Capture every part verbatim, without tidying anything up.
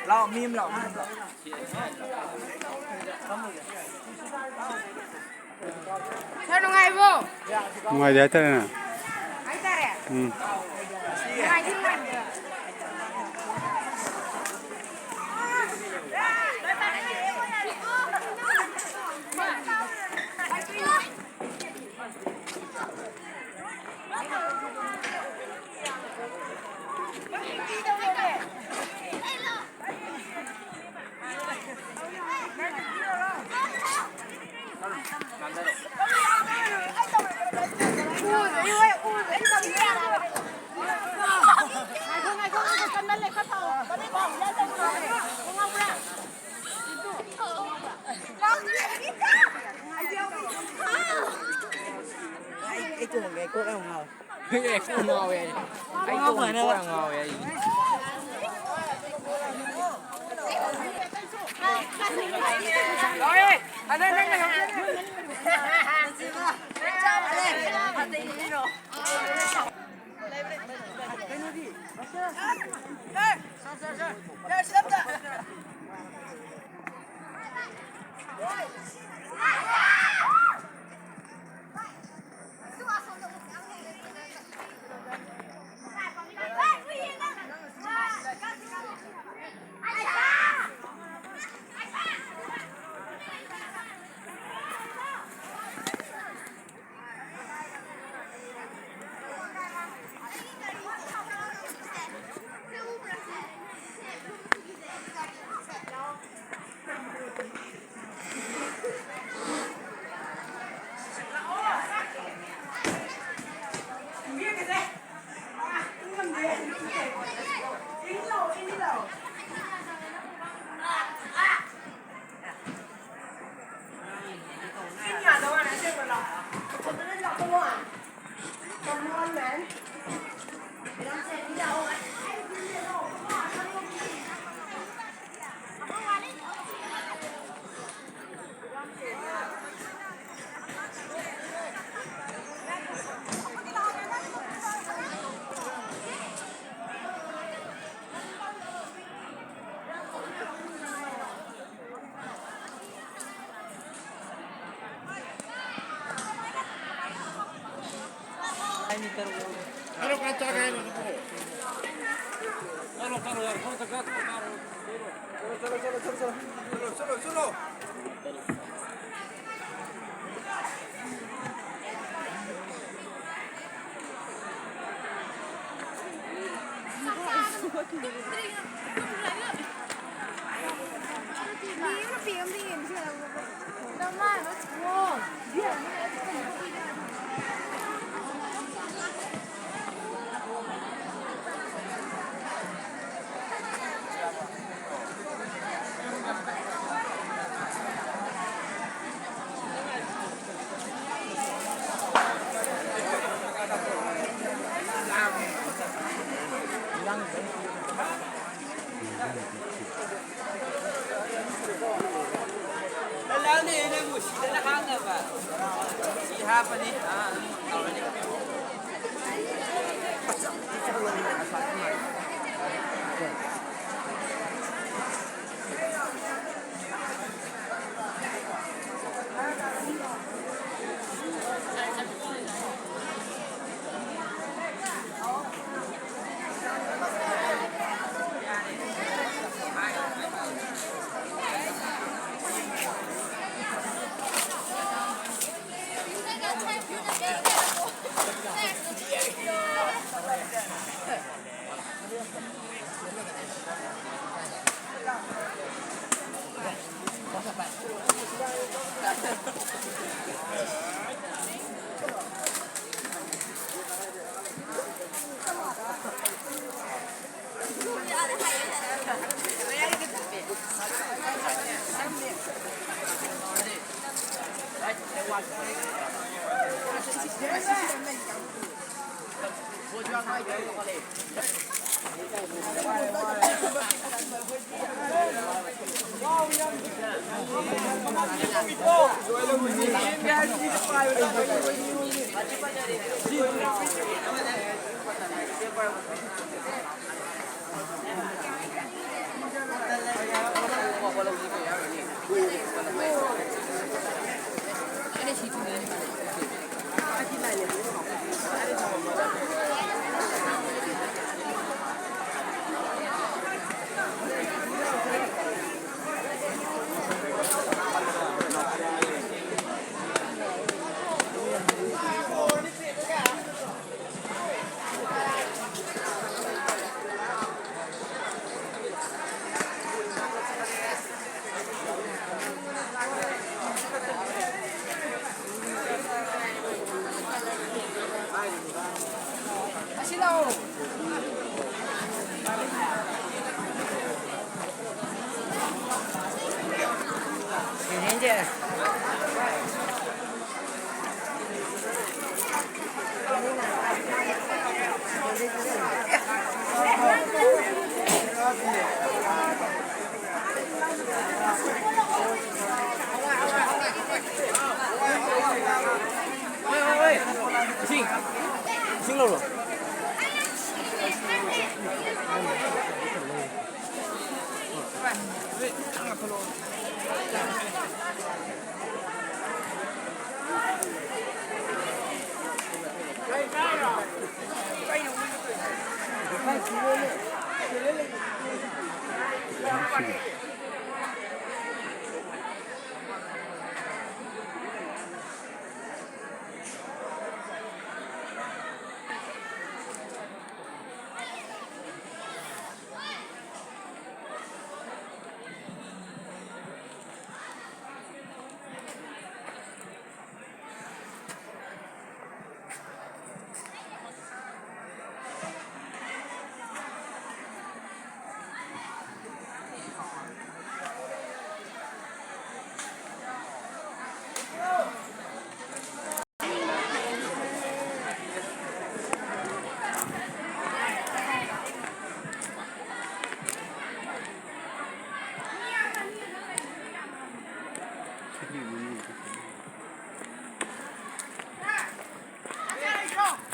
ꯂꯥꯛꯑꯣ, ꯃꯤ ꯑꯃ ꯂꯥꯛꯑꯣ, ꯃꯤ ꯑꯃ ꯂꯥꯛꯑꯣ꯫ ꯁꯥꯔ, ꯅꯨꯡꯉꯥꯏꯕꯣ? ꯅꯨꯡꯉꯥꯏꯔꯤ ꯍꯥꯏꯇꯥꯔꯦꯅꯦ꯫ ꯍꯥꯏꯇꯥꯔꯦ? ꯎꯝ꯫ ꯅꯨꯡꯉꯥꯏꯗꯤ ꯅꯨꯡꯉꯥꯏꯕꯤꯗ꯫ ꯑꯩ, ꯑꯩ ꯇꯣꯡꯉꯦ, ꯀꯣꯛ ꯌꯥꯝ ꯉꯥꯎꯋꯦ꯫ ꯑꯦ, ꯀꯣꯛ ꯉꯥꯎꯋꯦ ꯑꯩ꯫ ꯑꯩ ꯀꯣꯛ ꯉꯥꯎꯋꯦ, ꯀꯣꯛ ꯉꯥꯎꯋꯦ ꯑꯩ꯫ ꯂꯥꯜꯂꯦ, ꯅꯪꯕꯨ ꯁꯤꯗꯅ ꯍꯥꯞꯅꯕ꯫ ꯁꯤ ꯍꯥꯞꯄꯅꯤ꯫ ꯑꯥ, ꯑꯗꯨꯝ ꯇꯧꯔꯅꯤ꯫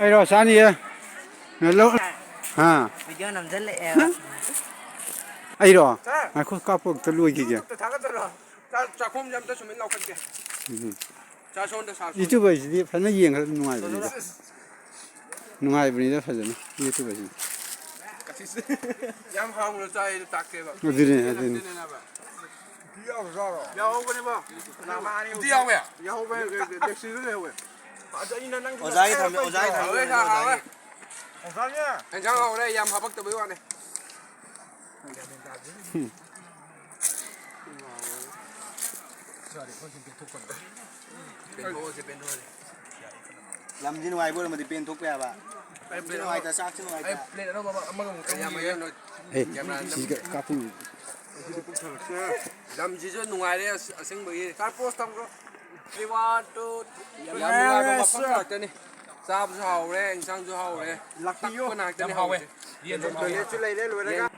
ꯑꯩꯔꯣ? ꯆꯥꯅꯤꯌꯦ꯫ ꯂꯧ-, ꯍꯥ? ꯚꯤꯗꯤꯑꯣ ꯅꯝꯁꯤꯜꯂꯛꯑꯦꯕ꯫ ꯑꯩꯔꯣ? ꯁꯥꯔ꯫ ꯉꯥꯏꯈꯣ, ꯀꯥꯞꯄ ꯑꯝꯇ ꯂꯣꯏꯈꯤꯒꯦ꯫ YouTube-ꯇ ꯊꯥꯒꯠꯆꯔꯣ꯫ ꯆꯥ-, ꯆꯥꯛꯈꯣꯝꯁꯦ ꯑꯝꯇ ꯁꯨꯃꯥꯏꯅ ꯂꯧꯈꯠꯀꯦ꯫ ꯎꯝ꯫ ꯆꯥ ꯁꯣꯝꯗ ꯁꯥ ꯁꯣꯝꯗ꯫ YouTube ꯍꯥꯏꯁꯤꯗꯤ ꯐꯖꯅ ꯌꯦꯡꯈ꯭ꯔꯗꯤ ꯅꯨꯡꯉꯥꯏꯕꯅꯤꯗ꯫ ꯅꯨꯡꯉꯥꯏꯕꯅꯤꯗ ꯐꯖꯅ YouTube ꯍꯥꯏꯁꯤꯗꯤ꯫ ꯌꯥꯝ ꯍꯥꯎꯅ ꯆꯥꯏ ꯇꯥꯛꯀꯦꯕ꯫ ꯑꯗꯨꯅꯦ, ꯑꯗꯨꯅꯦ꯫ ꯌꯥꯎꯕꯅꯦꯕ꯫ ꯎꯇꯤ ꯌꯥꯎꯋꯦ? ꯌꯥꯎꯕꯅꯦ, ꯗꯦꯛꯁꯤꯗ ꯂꯩꯍꯧꯋꯦ꯫ ꯑꯗ ꯑꯩꯅ ꯅꯪ ꯑꯣꯖꯥꯒꯤ ꯊꯝꯃꯦ, ꯑꯣꯖꯥꯒꯤ ꯊꯝꯃꯦ, ꯍꯥꯎꯋꯦ, ꯍꯥꯎꯋꯦ꯫ ꯑꯣꯖꯥꯒꯤ꯫ ꯑꯦꯟꯁꯥꯡ ꯍꯥꯎꯔꯦ, ꯌꯥꯝ ꯍꯥꯄꯛꯇꯕꯩ ꯋꯥꯅꯦ꯫ ꯄꯦꯟꯊꯣꯛꯑꯁꯦ, ꯄꯦꯟꯊꯣꯛꯑꯁꯦ꯫ ꯂꯝꯁꯤ ꯅꯨꯡꯉꯥꯏꯕ ꯑꯣꯏꯔꯝꯃꯗꯤ ꯄꯦꯟꯊꯣꯛꯄ ꯌꯥꯕ꯫ ꯑꯩ ꯂꯝꯁꯤ ꯅꯨꯡꯉꯥꯏꯇ, ꯆꯥꯛꯁꯤ ꯅꯨꯡꯉꯥꯏꯇ꯫ ꯑꯩ ꯄ꯭ꯂꯦꯠ ꯑꯅꯧꯕ ꯑꯃ, ꯑꯃꯒꯃꯨꯛ ꯌꯥꯝꯃꯒꯦ ꯅꯣꯏ꯫ ꯑꯦ, ꯀꯦꯃꯦꯔꯥ ꯁꯤꯒ ꯀꯥꯞꯄꯨ꯫ ꯂꯝꯁꯤꯁꯨ ꯅꯨꯡꯉꯥꯏꯔꯦ ꯑꯁ-, ꯑꯁꯦꯡꯕꯒꯤ꯫ ꯁꯥꯔ, ꯄꯣꯁ ꯊꯝꯈ꯭ꯔꯣ꯫ Three, one, two, three. ꯌꯥꯝ ꯅꯨꯡꯉꯥꯏꯕ ꯃꯐꯝ ꯉꯥꯛꯇꯅꯤ꯫ ꯆꯥꯕꯁꯨ ꯍꯥꯎꯔꯦ, ꯏꯟꯁꯥꯡꯁꯨ ꯍꯥꯎꯔꯦ꯫ ꯂꯥꯛꯄꯤꯌꯨ꯫ ꯇꯛꯄ ꯉꯥꯛꯇꯅꯤ ꯌꯥꯝ ꯍꯥꯎꯋꯦ꯫ ꯍꯥꯎꯔꯤꯁꯦ꯫ ꯌꯦꯟ ꯑꯗꯨꯝ ꯍꯥꯎꯋꯦ꯫ ꯇꯣꯏꯂꯦꯠꯁꯨ ꯂꯩꯔꯦ, ꯂꯣꯏꯔꯒ꯫ ꯌꯦꯟ꯫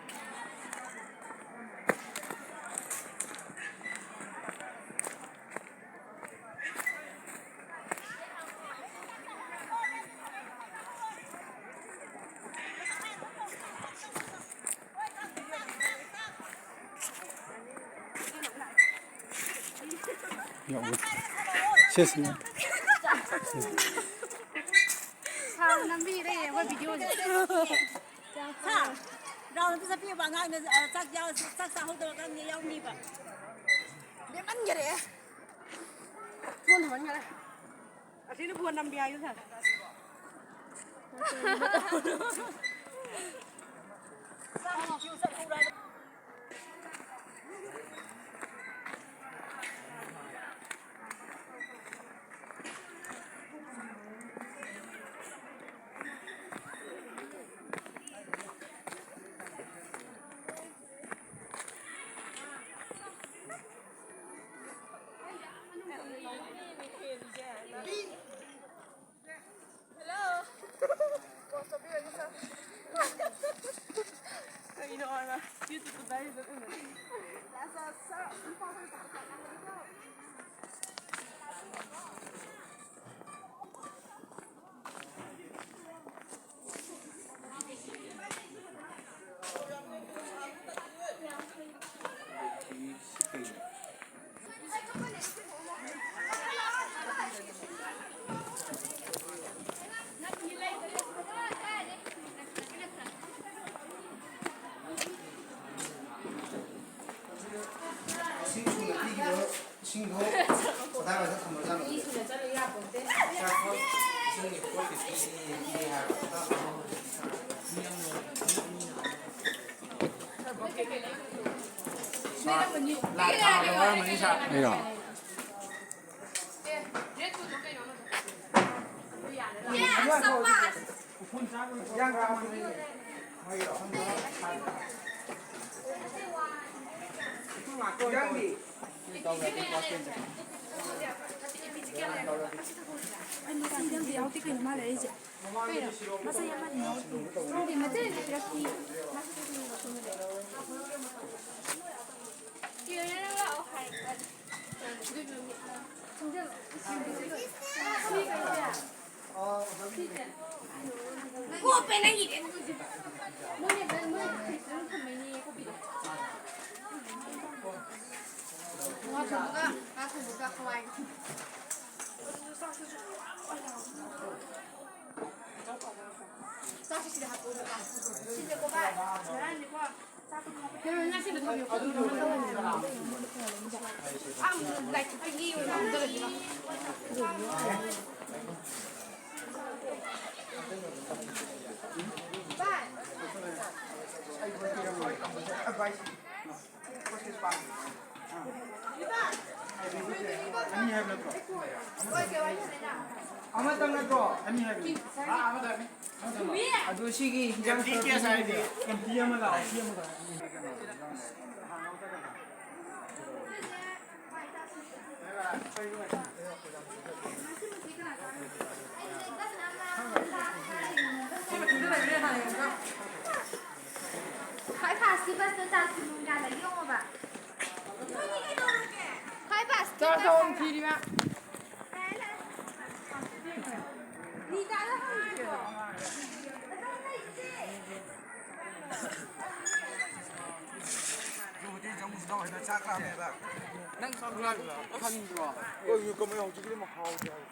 ꯌꯥꯎꯋꯦ꯫ ꯁꯦ, ꯁꯦ꯫ ꯁꯥꯎ ꯅꯝꯕꯤꯔꯦ ꯑꯩꯈꯣꯏ ꯚꯤꯗꯤꯑꯣꯁꯦ꯫ ꯁꯥ, ꯔꯥꯎꯟ ꯑꯝꯇ ꯆꯠꯄꯤꯌꯨꯕ, ꯑꯉꯥꯡꯅ, ꯑ, ꯆꯥꯛ ꯌꯥꯎ-, ꯆꯥꯛ ꯆꯥꯍꯧꯗꯕ ꯑꯉꯥꯡꯅ ꯌꯥꯎꯅꯤꯕ꯫ ꯂꯦꯝꯃꯟꯒꯔꯦ꯫ ꯆꯣꯟ ꯊꯝꯃꯟꯒꯔꯦ꯫ ꯑꯁꯤꯅ ꯐꯣꯟ ꯅꯝꯕꯤ ꯍꯥꯏꯗꯨ ꯁꯥ꯫ ꯏꯁꯤꯡ ꯁꯨꯅ ꯄꯤꯈꯤꯕ ꯏꯁꯤꯡꯗꯣ ꯀꯗꯥꯏꯋꯥꯏꯗ ꯊꯝꯃꯖꯥꯠꯅꯣ? ꯃꯤ ꯁꯨꯅ ꯆꯠꯂꯨ ꯌꯥꯄꯣꯟꯇꯦ꯫ ꯏꯁꯤꯡꯒꯤ ꯄꯣꯠ ꯄꯤꯕꯤꯔꯤ ꯍꯥꯏꯕ꯫ ꯂꯥꯏ ꯊꯥꯎꯗ ꯋꯥꯔꯝꯃꯅꯤ ꯁꯥꯔ꯫ ꯑꯩꯔꯣ? ꯑꯩ ꯃꯆꯤꯟꯗꯤ ꯑꯝꯇ ꯌꯥꯎꯗꯦ ꯀꯩꯅꯣ ꯃꯥ ꯂꯩꯔꯛꯏꯁꯦ? ꯀꯩꯅꯣ? ꯃꯆꯩ ꯑꯃꯅꯤ ꯌꯥꯎꯗꯦ꯫ ꯈꯪꯗꯦ, ꯃꯆꯩ ꯑꯝꯇ ꯄꯤꯔꯛꯇꯦ꯫ ꯆꯦ ꯔꯣꯅꯦꯜ ꯂꯥꯛꯑꯣ ꯍꯥꯏ꯫ ꯀꯣꯞꯄꯦ ꯅꯪꯒꯤꯗꯤ꯫ ꯃꯣꯏꯅ ꯃꯣꯏ ꯐ꯭ꯔꯤꯖꯇ ꯑꯗꯨꯝ ꯊꯝꯃꯩꯅꯦ ꯀꯣꯕꯤꯗꯣ꯫ ꯉꯥ ꯊꯣꯡꯕꯒ, ꯉꯥ ꯊꯣꯡꯕꯒ ꯍꯋꯥꯏꯒ꯫ ꯆꯥꯛ ꯑꯅꯤ ꯍꯥꯏꯕ ꯅꯠꯇ꯭ꯔꯣ? ꯑꯃꯇꯪ ꯅꯠꯇ꯭ꯔꯣ? ꯑꯅꯤ ꯍꯥꯏꯕꯅꯤ꯫ ꯑꯗꯨ ꯁꯤꯒꯤ ꯍꯤꯟꯖꯥꯡ ꯇꯤ ꯀꯦꯁ ꯍꯥꯏꯗꯤ ꯑꯦꯝ ꯇꯤ ꯑꯃ ꯂꯥꯛꯑꯣ, ꯇꯤ ꯑꯃ ꯂꯥꯛꯑꯣ꯫ ꯈ꯭ꯋꯥꯏ ꯐꯥꯁꯀꯤ ꯕꯁꯇꯣ ꯇꯥ ꯁꯨꯃꯨꯟ ꯀꯌꯥꯗ ꯌꯦꯡꯉꯣꯕ? ꯈ꯭ꯋꯥꯏ ꯐꯥꯁꯀꯤ ꯆꯥꯛ ꯕꯁ ꯆꯥꯐꯝ ꯊꯤꯔꯤꯕ꯫ ꯅꯤꯇꯥꯗ ꯍꯪꯉꯤꯀꯣ꯫ ꯅꯪ ꯆꯥꯛ ꯂꯥꯝꯃꯦꯕ꯫ ꯈꯪꯗ꯭ꯔꯣ? ꯀꯩꯅꯣ ꯀꯃꯥꯏ ꯍꯧꯖꯤꯛꯀꯤꯗꯤ ꯑꯃꯨꯛ ꯍꯥꯎꯇꯦ ꯍꯥꯏ?